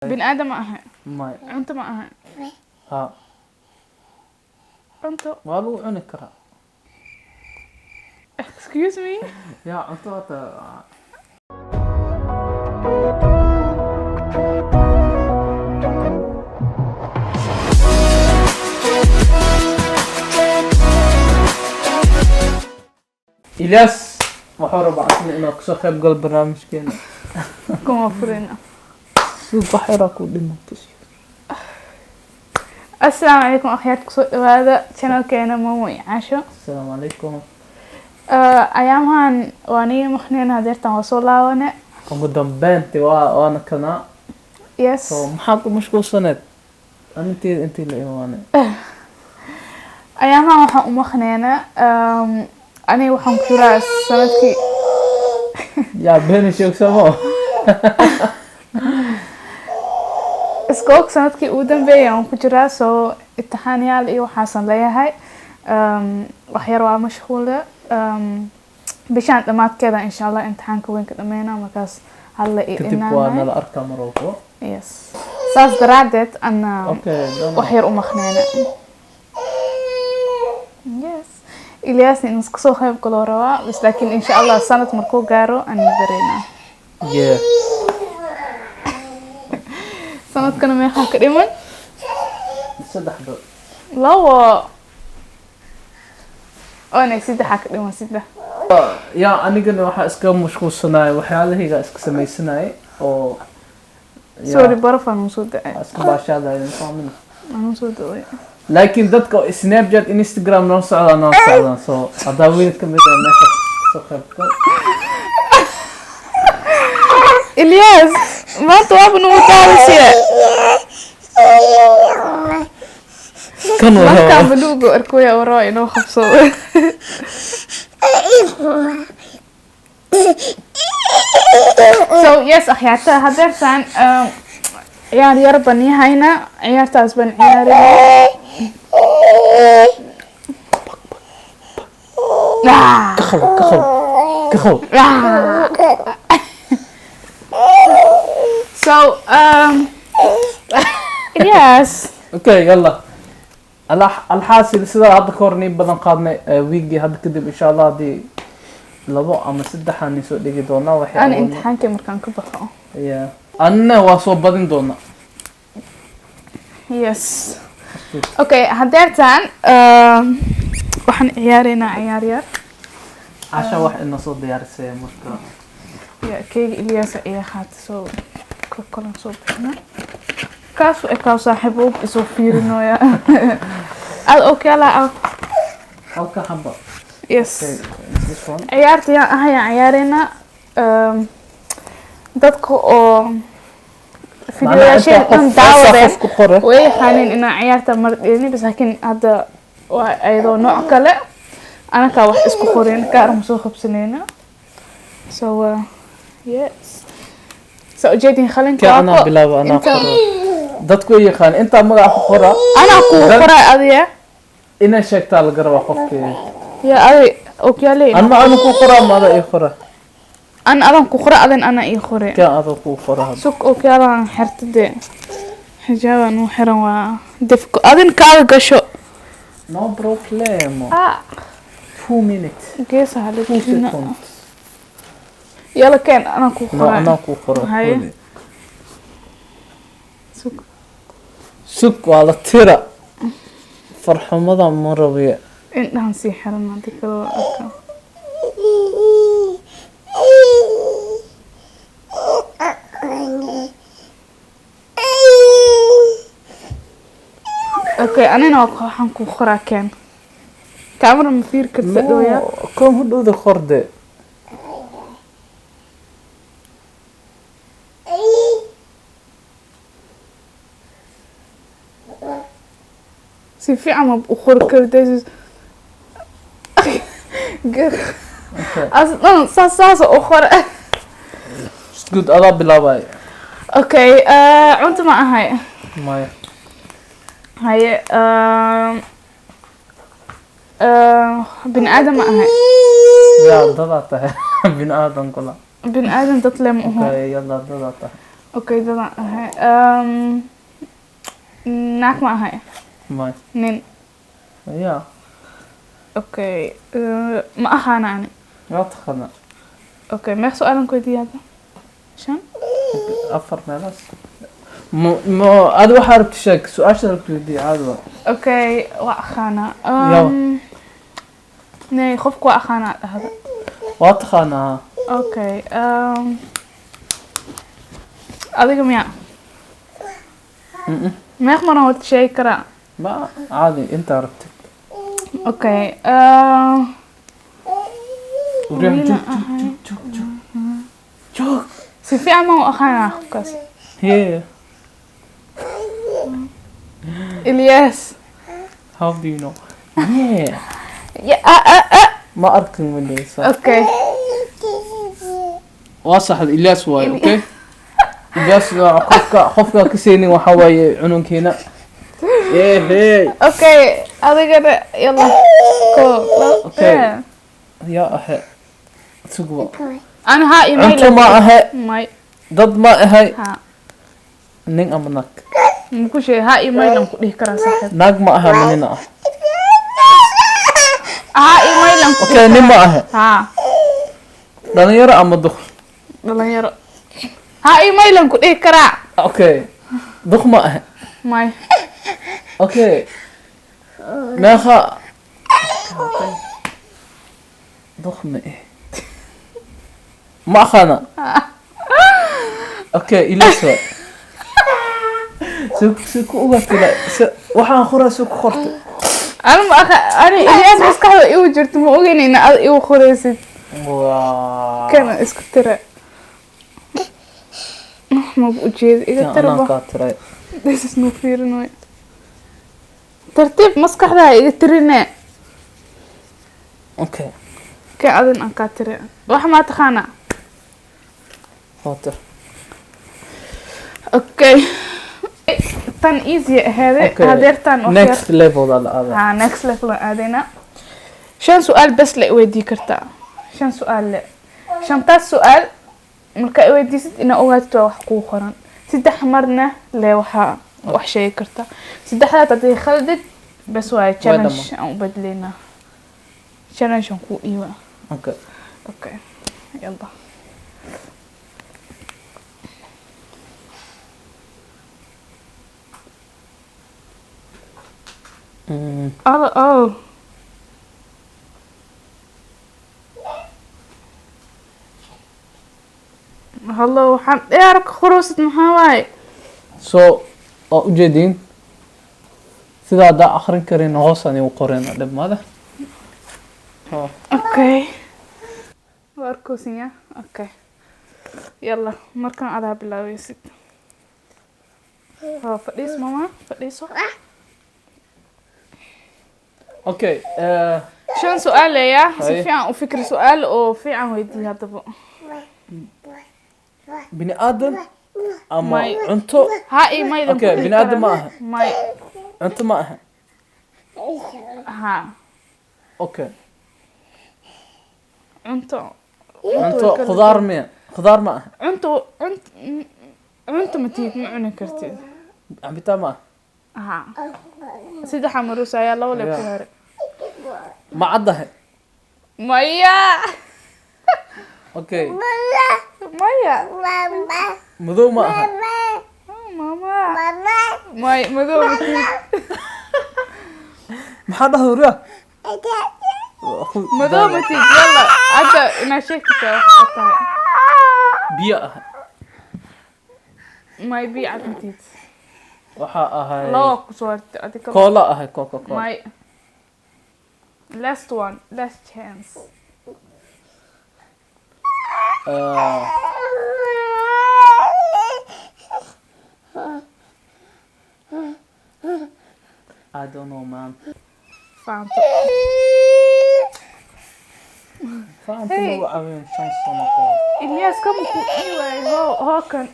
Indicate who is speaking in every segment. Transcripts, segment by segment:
Speaker 1: Bini aadam ma aha?
Speaker 2: Maya.
Speaker 1: Cunto ma aha?
Speaker 2: Ha.
Speaker 1: Cunto.
Speaker 2: Waa lagu cuni karaa.
Speaker 1: Excuse me.
Speaker 2: Yaa, cunto hata. Ilyas wuxuu rabaa asna inuu kasoo qayb galo barnaamijkeena.
Speaker 1: Kuma furina.
Speaker 2: Suuq wax yaraa ku dhimato.
Speaker 1: Asalaamu calaykum akhyaarta, kusoo dhawaada channelkeena Momo iyo Caasho.
Speaker 2: Asalaamu calaykum.
Speaker 1: Ayaamahan waa niga maqneen, hadeertan waa soo laabane.
Speaker 2: Ugu dambeyntii waana kanaa.
Speaker 1: Yes.
Speaker 2: So maxaad ku mashquulsaneed aninteeda intii la imaanay?
Speaker 1: Ayaamahan waxaan u maqneena, aniga waxaan ku jiraa sanadkii.
Speaker 2: Yaa, beeni sheegsamo.
Speaker 1: Iskoog sanadkii ugu dambeeyay aan ku jiraa, soo imtixaanyaal iyo waxaasan leeyahay. Wax yar waa mashquula. Bishaan dhammaadkeeda insha Allah imtixaanka weyn ka dhameynaa, markaas halla iyo
Speaker 2: kadib waa
Speaker 1: dhinaanahay.
Speaker 2: Nala arkaa mar walbo.
Speaker 1: Yes, saas daraadeed ana
Speaker 2: Okay, done.
Speaker 1: wax yar u maqneena. Yes, Ilyaasna inuu iska soo qayb galoo rabaa bas, laakiin insha Allah sanad markuu gaaro aan bareynaa. Sanadkana meeqaa ka dhiman?
Speaker 2: 3 bil.
Speaker 1: Labo oona saddexaa ka dhiman, saddex.
Speaker 2: Yaa, anigana waxaa iska mashquulsanaya, waxyaalahayga iska samaysanaya oo yaa,
Speaker 1: Sorry, baraf aan soo da'ay.
Speaker 2: Iska baashaadaya, fahmin.
Speaker 1: Aan soo da'ay.
Speaker 2: Laakiin dadka oo Snapchat, Instagram noo socdaan, noo socdaan, so haddaa wiil ka mid ah meesha kasoo qayb gal.
Speaker 1: Ilyas maanta waaba nagu daadisiye.
Speaker 2: Kan waa
Speaker 1: Markaan baluuga arkooya oo raba inuu qabsado. So yes, akhyaarta, hadeertaan ciyaar yar baan yahayna, ciyaartaas baan ciyaarina. Ah!
Speaker 2: Ka qabo, ka qabo, ka qabo.
Speaker 1: So Ilyas.
Speaker 2: Okay, yalla. Alxaasil, sidaa hadda ka hor nii badan qaadnay, wiigii hadda kadib insha Allah haddii labo ama saddexaan nii soo dhigi doonaa waxay
Speaker 1: Ana
Speaker 2: awoodno.
Speaker 1: Imtixaankii markaan ka baxo.
Speaker 2: Yeah. Anna waa soo badin doonaa.
Speaker 1: Yes, okay, hadeertaan waxaan ciyaareynaa ciyaar yar.
Speaker 2: Casha wax ina soo diyaarisay marka.
Speaker 1: Ya, keyga Ilyas ayaa qaatay, soo ka kalan soo bixina kaasu ekaa saaxiib og isoo fiirinooya aad okala ah.
Speaker 2: Halka xaba.
Speaker 1: Yes.
Speaker 2: Okay, this one.
Speaker 1: Ciyaarta yaan ahayaan ciyaareynaa. Dadka oo fiidiyoyaasheen dhan daawadeen
Speaker 2: qof ku qore.
Speaker 1: Way yaqaaneen inaan ciyaarta mar dheelin bas, laakiin hadda waa ayadoo nooc kale, anakaa wax isku qorin gaar ma soo qabsanayna. So yes, so ujeedin qalinka
Speaker 2: Kee
Speaker 1: waa
Speaker 2: anaa bilaabo, anaa qoro. Dadku way yaqaan intaa magaca ku qora.
Speaker 1: Anaa kuu qoray adiga.
Speaker 2: Inay sheegtaa laga rabaa qofkii.
Speaker 1: Ya, adi okyaaley.
Speaker 2: Anma anu ku qoraa ma ada ii qora?
Speaker 1: An adan ku qora, adan ana ii qore.
Speaker 2: Kee adoo kuu qora hadda?
Speaker 1: Sug, okyaalahan xirta dee, xijaaban uu xiran waa difko, adin kaaga gasho.
Speaker 2: No problem.
Speaker 1: Ah.
Speaker 2: 2 minutes.
Speaker 1: Geesaha la
Speaker 2: two
Speaker 1: gelina.
Speaker 2: seconds.
Speaker 1: Yala, keen, anaa ku
Speaker 2: No.
Speaker 1: qoray.
Speaker 2: Anaa kuu qoro.
Speaker 1: Haye. Sug.
Speaker 2: Sug, waa la tira farxumada ma rabiya.
Speaker 1: Indhahan sii xiran, hadii kale waa arkaa. Okay, anina waxaan ku qoraa, keen kaamara ma fiiri karta dhowya.
Speaker 2: Kom hudhowda qorde.
Speaker 1: Si fiican ma u qori karta?
Speaker 2: Okay.
Speaker 1: As dhan saas saas u qora.
Speaker 2: Good, adaa bilaabay.
Speaker 1: Okay, cunto ma ahay?
Speaker 2: Maya.
Speaker 1: Haye, bini aadam ma ahay?
Speaker 2: Yaa, dadaa tahay, bini aadan kula.
Speaker 1: Bini aadam dad le ma aho.
Speaker 2: Okay, yalla, dadaa tahay.
Speaker 1: Okay, dadaan ahay. Naag ma ahay?
Speaker 2: May.
Speaker 1: Nin?
Speaker 2: Ya.
Speaker 1: Okay, ma aqaana ani.
Speaker 2: Waa taqaanaa.
Speaker 1: Okay, meeq su-aalan ku weydiiya hadda? Shan.
Speaker 2: Afar meelaas. Ma adi waxaa rabta sheeg, su-aasha rabta weydiiya, caadi waa.
Speaker 1: Okay, waa aqaanaa.
Speaker 2: Yawa.
Speaker 1: Nee, qofku waa aqaanaa dhahda.
Speaker 2: Waa taqaanaa.
Speaker 1: Okay, adiga miya?
Speaker 2: Mm-mm.
Speaker 1: Meeq maran horta sheegi karaa?
Speaker 2: Ma caadi, intaa rabtid.
Speaker 1: Okay,
Speaker 2: Riix.
Speaker 1: wiil
Speaker 2: Joog.
Speaker 1: ahay.
Speaker 2: Joog, joog, joog.
Speaker 1: Si fiican ma u aqaanaa qofkaas?
Speaker 2: Yeah.
Speaker 1: Ilyas.
Speaker 2: How do you know? Yeah.
Speaker 1: Ya, ah, ah, ah.
Speaker 2: Ma arkin weliisa.
Speaker 1: Okay.
Speaker 2: Waa saxda, Ilyas waaye. Okay, Ilyas waa qofka ka seenin, waxaa waaye cununkeena. Hey.
Speaker 1: Okay, adigana yalla, ko labo.
Speaker 2: Okay. Yaa ahe? Sugwa.
Speaker 1: Ana haa iyo may.
Speaker 2: Cunto ma ahe?
Speaker 1: May.
Speaker 2: Dad ma ahay?
Speaker 1: Ha.
Speaker 2: Nin ama naag?
Speaker 1: Maku sheegay, haa iyo maylan ku dhihi karaa, saaxiib.
Speaker 2: Naag ma aha ma nin ah?
Speaker 1: Haa iyo maylan ku
Speaker 2: Okay, nin ma ahe?
Speaker 1: Haa.
Speaker 2: Dhalinyaro ama duq?
Speaker 1: Dhalinyaro. Haa iyo maylan ku dhihi karaa.
Speaker 2: Okay, duq ma ahe?
Speaker 1: May.
Speaker 2: Okay, meeqa duq ma eh, ma aqaana. Okay, Ilyas waay. Si ku ogaatay waxaan qoraa, si ku qortay?
Speaker 1: Ana ma aqa ani Ilyas maskaxda igu jirto, ma ogeyn ina ad igu qoraysid.
Speaker 2: Waa
Speaker 1: Kana isku tira, maba ujeeda, iga
Speaker 2: anaan
Speaker 1: tiraba.
Speaker 2: Kaa tiray.
Speaker 1: This is no fiirin way, tartiib maskaxdaa iga tirine.
Speaker 2: Okay.
Speaker 1: Ka adin aan kaa tire, wax maa taqaanaa?
Speaker 2: Waa tir.
Speaker 1: Okay, tan easy aheede.
Speaker 2: Okay.
Speaker 1: Hadeertan wax yar.
Speaker 2: Next level aa la aadaa.
Speaker 1: Haa, next level aan aadaynaa. Shan su-aal bes la iweydii kartaa, shan su-aal le. Shantaas su-aal markaa iweydiisid, inaa ogaatid waa wax kuu qoran. Saddex marna le waxaa wax sheegi kartaa. Saddexdaad haddii khaldid, bes waaye, challenge aan u bedleynaa, challenge aan kuu dhiibaa.
Speaker 2: Okay.
Speaker 1: Okay, yalla. Oh. Hallo, waxaan dheer ka qoraysid, maxaa waaye?
Speaker 2: So waa ujeediin, sida haddaa akrin karin hoosaan igu qoreen, dhib male.
Speaker 1: Okay, waa arkoosin ya. Okay, yalla, markaan adaa bilaabeysid. Oh, fadhiis mama, fadhiiso.
Speaker 2: Okay.
Speaker 1: Shan su-aal eeya, si
Speaker 2: Haye.
Speaker 1: fiican u fikir, su-aal oo fiican weydii haddaba.
Speaker 2: Bini aadan ama
Speaker 1: May.
Speaker 2: cunto?
Speaker 1: Ha iyo maydan.
Speaker 2: Okay, bini aadam ma aha?
Speaker 1: May.
Speaker 2: Cunto ma aha?
Speaker 1: Ha.
Speaker 2: Okay.
Speaker 1: Cunto.
Speaker 2: Cunto khudaar miya? Khudaar ma aha?
Speaker 1: Cunto, cunto, cunto ma tihid, ma cuni kartid.
Speaker 2: Cabitaan ma aha?
Speaker 1: Ha, saddexa maruus ayaa laba le ku haray.
Speaker 2: Ma caddahay?
Speaker 1: Maya.
Speaker 2: Okay.
Speaker 1: Maya.
Speaker 2: Madow ma aha?
Speaker 1: Mama, may, madow ma tihid.
Speaker 2: Maxaa dhahda wariya?
Speaker 1: Madow ma tihid. Yalla, hadda inaa sheegtid wax aad tahay.
Speaker 2: Biyo aha?
Speaker 1: May, biyo cad ma tihid.
Speaker 2: Waxaa ahay
Speaker 1: Laba kusoo hartay adiga.
Speaker 2: Cola ahay, Coca Cola.
Speaker 1: May. Last one, last chance.
Speaker 2: I don't know, man.
Speaker 1: Fahanto.
Speaker 2: Fahamta.
Speaker 1: Hey.
Speaker 2: Lagu caawin 5 sano ka hor.
Speaker 1: Ilyas kama ku iwaay hoo hookan.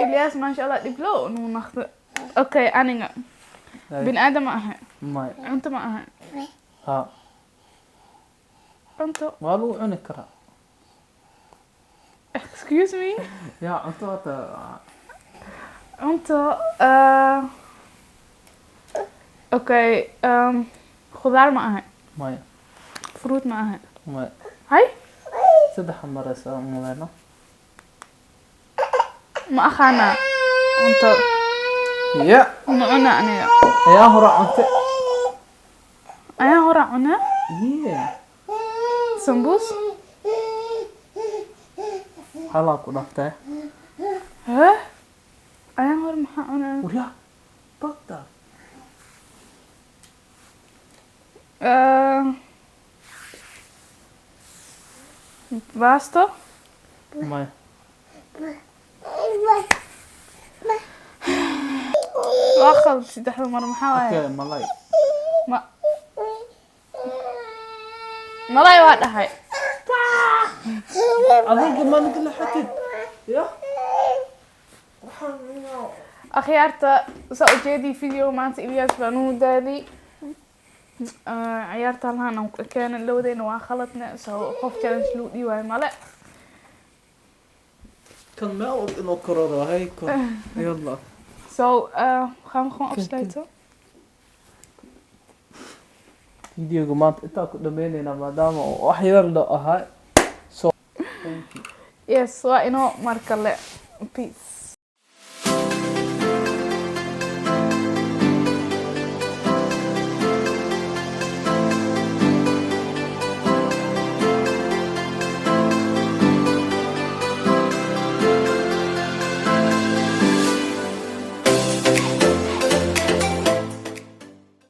Speaker 1: Ilyas, maasha Allah, dhiblo nuu naqda. Okay, aniga bini aadam ma ahay?
Speaker 2: May.
Speaker 1: Cunto ma ahay?
Speaker 2: Ha.
Speaker 1: Cunto.
Speaker 2: Waa lagu cuni karaa.
Speaker 1: Excuse. Excuse me.
Speaker 2: Ya, cunto hata.
Speaker 1: Cunto. Okay, khudaar ma ahay?
Speaker 2: Maya.
Speaker 1: Fruit ma ahay?
Speaker 2: Maya.
Speaker 1: Hay.
Speaker 2: Saddexa maraysa maleyno.
Speaker 1: Ma aqaana cunto.
Speaker 2: Ya.
Speaker 1: Ma cuna aniga.
Speaker 2: Ayaa hore cunte.
Speaker 1: Ayaa hore cuna.
Speaker 2: Yeah.
Speaker 1: Sambuus.
Speaker 2: Halaa ku dhaftay.
Speaker 1: Heh, ayaa hore maxaa cunaa?
Speaker 2: Waryaa, bagda.
Speaker 1: Baasto.
Speaker 2: Maya.
Speaker 1: Waa qalad saddexda mar. Maxaa waaye?
Speaker 2: Okay, malay.
Speaker 1: Ma malay waa dhahay.
Speaker 2: Adiga ma nagala xatid ya.
Speaker 1: Akhyaarta, saa ujeedii video maanta Ilyas baa nuu daadi. Ciyaarta halhaan aan ku keenan lawadeyna waa khaladna, so qof challenge lagu dhiibayo male.
Speaker 2: Kan meel og inuu kororo hay kor, yalla.
Speaker 1: So gaan we gewoon afsluiten.
Speaker 2: Videoga maanta intaa ku dhameyneynaa maadaama uu wax yar la ahaa, so thank you.
Speaker 1: Yes, waa inoo mar kale. Peace.